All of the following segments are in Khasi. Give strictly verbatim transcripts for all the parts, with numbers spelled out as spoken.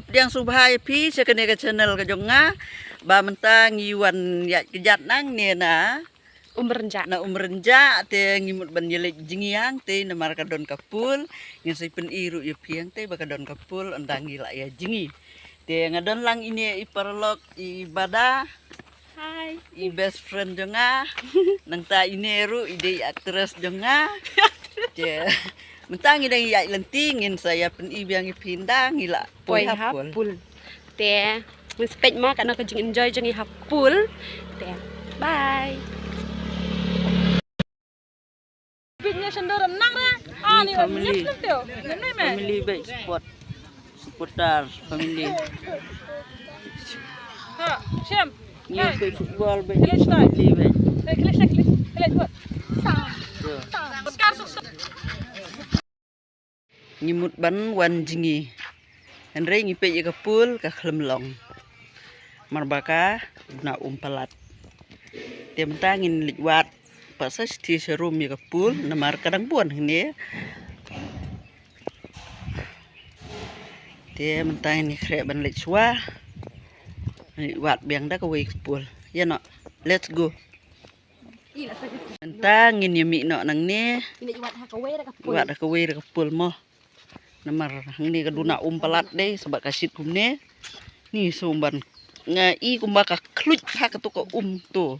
Pdiang sngewbha ïa phi sha kane ka channel ka jong nga. Ba mynta ngi wan ïaid kjat nangne na Umrynjah. Na Umrynjah te ngi mut ban ïaleit jngi hangtei namar ka don ka pool. Ngin sa pyni ruh ïa phi hangtei ba ka don ka pool, ynda ngi lah ïa jngi. Te nga don lang ine i paralok i Bada. Hi. I best friend jong nga. Nangta ine ruh i dei actress jong nga. Te mynta ngi dang ïaid lynti, ngin sa ïa pyni biang ïa phi ynda ngi lah poi ha pool. Te ngin sa peit ma katno ka jing enjoy jong ngi ha pool. Te bye. Bit nya shandor nang re. Ah, ni family. Family bait support. Supporter family. Ha, Shem. Ni bait football bait family bait. Klik, klik, klik. Klik buat. Ngi mut ban wan jngi. Hynrei ngi peit ïa ka pool ka khlem long. Mar ba ka duna um palat. Te mynta ngin leit wad pat sa sha rum ïa ka pool namar ka dang bun hangne. Te mynta ngin ïakhreh ban leit shuwa. Leit wad biang da kawei ka pool. Ïa noh. Let's go. Mynta ngin ïa mih noh nangne. Wad ha kawei ra ka pool mo. Namar hangne ka duna um palat dei, sa ba ka shit kumne. Ni sum ban nga i kumba ka khluit ha kato ka um to.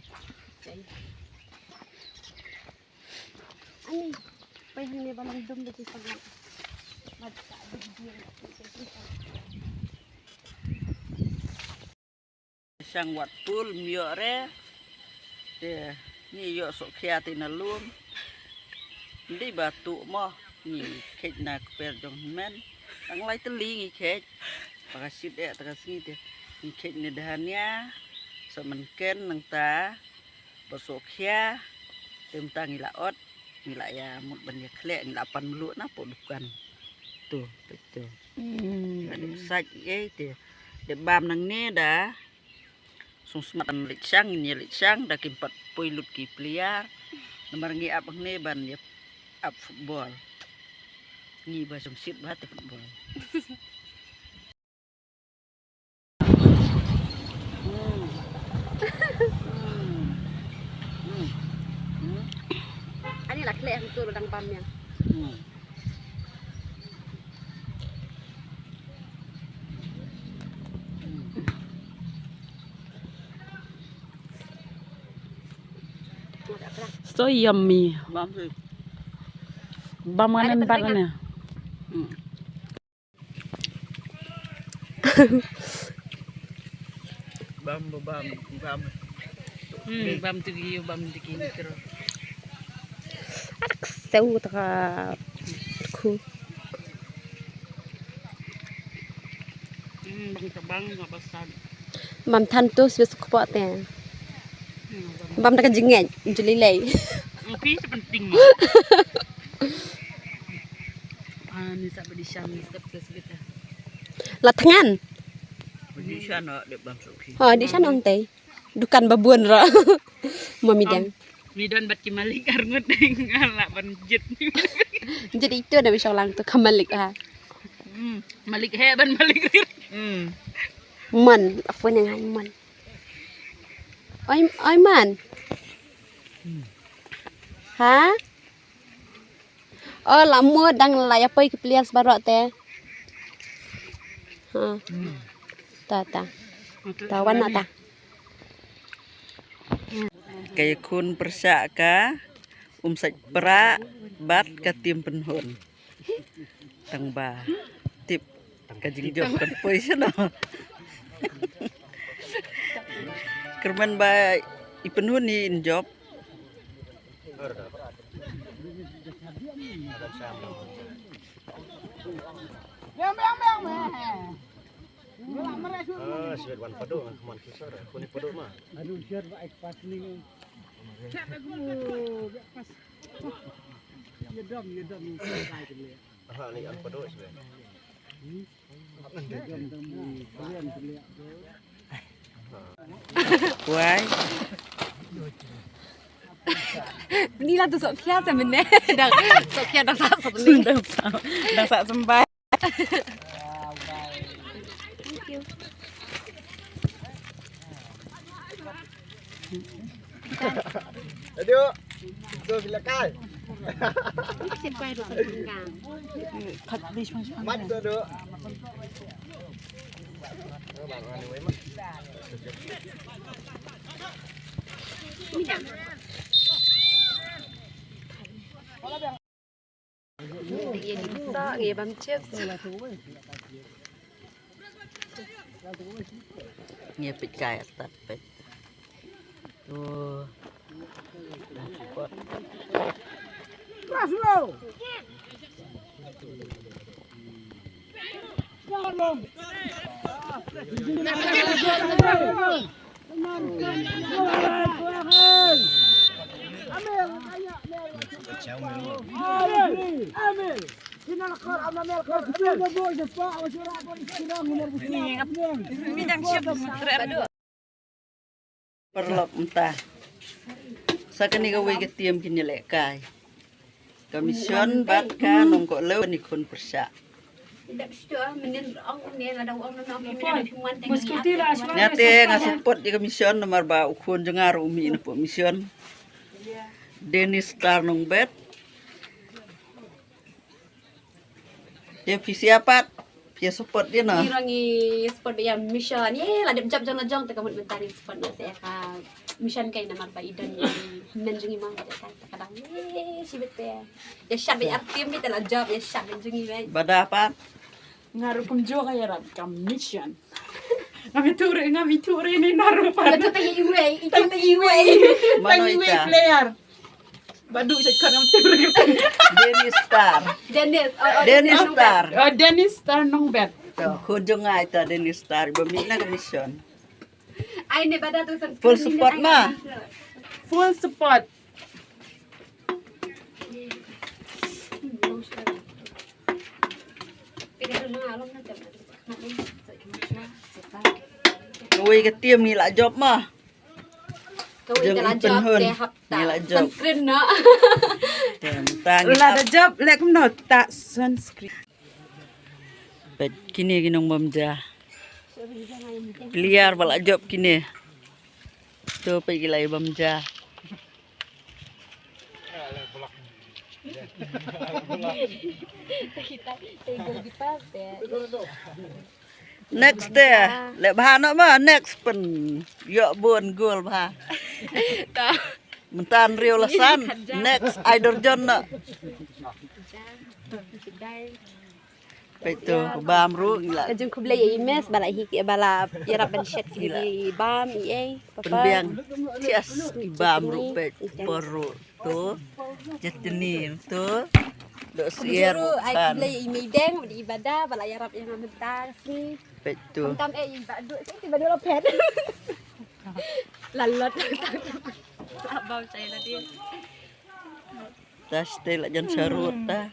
Shang wad pool ym ïoh re. Te ngi ïoh sohkhia te na lum. Ym dei ba tuh mo, ngi kheit na kper jong hynmen. Tang lai tylli ngi kheit. Ba ka shit eh ta ka sngi te ngi kheit ne dahania. Sa mynken nangta ba sohkhia. Te mynta ngi la ot. Ngi la ïa mut ban ïa khleh, ngi la pan mluh na po dukan. Tu, tu, tu. Hmm. Ngi la dep sait ei te. Dep bam nangne da. Sung smat ban leit shang, ngin ïa leit shang da kim pat poi lut ki player. Namar ngi ap hangne ban ïa ap football. Ngi ba sung shit ba te football. Ani la khleh hangtu dang bam ïa. So yummy. Bam sih. Bam nganen bam nganen. Bam, bam, bam. Hmm, bam tu gi, bam tu gi ni kero. Arak sew ta ka khu. Hmm, bang ta bang nga pasal. Bam than tu sbes kpo te. Hmm, bam. Bam ta ka jingeh, juli lei. Pi sepenting mo. Ah, ni sa bedi sham ni step ke sebit. La thngan. Di shan o dep ban sukhi. Ha, di shan ong tei. Dukan babun ra. Mami dang. Mi don bat ki malik arngut nga la ban jit. Jadi itu na bishong lang tu ka malik ha. Hmm, malik he ban malik rir. Hmm. Man, apa ni ngan man? Oi, oi man. Ha? Oh, la mut dang la ïa poi ki players baroh te. Ha. Ta, ta. Ta wan na ta. Ka ïakhun pyrshah ka um sait pra bad ka tim pynhun. Tang ba tip ka jingjop kan poi shano. Kyrmen ba i pynhun i in jop. Ah, sibet wan padu, man kusar, kuni padu ma. Aduh, siar ba ek pas ni. Siar ba ek pas. Ye dom, ye dom, ye dom. Aha, ni an padu sibet. Wai. Ni lah tu sok khia sa mene. Dang sok khia dang sa sok ni. Dang sa, dang sa sembai. Aduh. Itu silakan. Mat itu, Dok. Ngi bam chips. Ngi peit kai start peit. Tu. Paralok mynta. Sa kane kawei ka team kin ïalehkai. Ka mission bad ka nongkohleu ban ïakhun pyrshah. Nga te nga support ïa ka mission namar ba u khun jong nga ruh u mih na pdeng mission. Dennis Star Nongbet. Te phi sia pat, phi ïa support ïa no? Ngi ruh ngi support ïa mission. Ye, la dep jop jong la jong te ka mut mynta ngi support noh sa ïa ka mission kai namar ba i don ïa i hynmen jong ngi ma, te ka, te ka dang, ye, shibit te. Ïa shad bad ar team bad te la jop, ïa shad bad jong ngi bad. Bada pat. Nga ruh kumjuh ka ïarap ka mission. Ngam ithuh re, ngam ithuh re ni naru pat. Ïa tu te iwei, itu te iwei. Mano ita? Player. Badu sa kan am tu. Dennis Star. Dennis, oh, oh, Dennis Star. Oh, Dennis Star Nongbet. To, khun jong nga ita Dennis Star. Ba mih na ka mission. Ai ne bada tu san. Full support ma. Full support. Kawei ka team ngi la jop ma. Kawei ka la jop te hap ta sunscreen noh. Te mynta ngi la jop leh kumno ta sunscreen. Peit kine ki nongbam ja. Player ba la jop kine. To peit ki la bam ja. Next te, leh bha noh ma, next pyn ïoh bun goal bha. Mynta hynriew la san, next ai dorjon noh. Peit to, ka bam ruh ngi la. Ka jingkhublei ïa i Miss ba la hi, ba la ïarap ban shet ki bam i ei. Pynbiang. Cheers, i bam ruh peit por ruh. To, Jetni to. Dok sier ruh ai kan. Khublei ïa i Meideng, i Bada ba la ïarap ïa nga mynta ka sngi. Peit to. Kam kam eh i Badu, i Badu la phet. La lot. La bam sa ïa la dei. Ta sdei la jan sarut ta.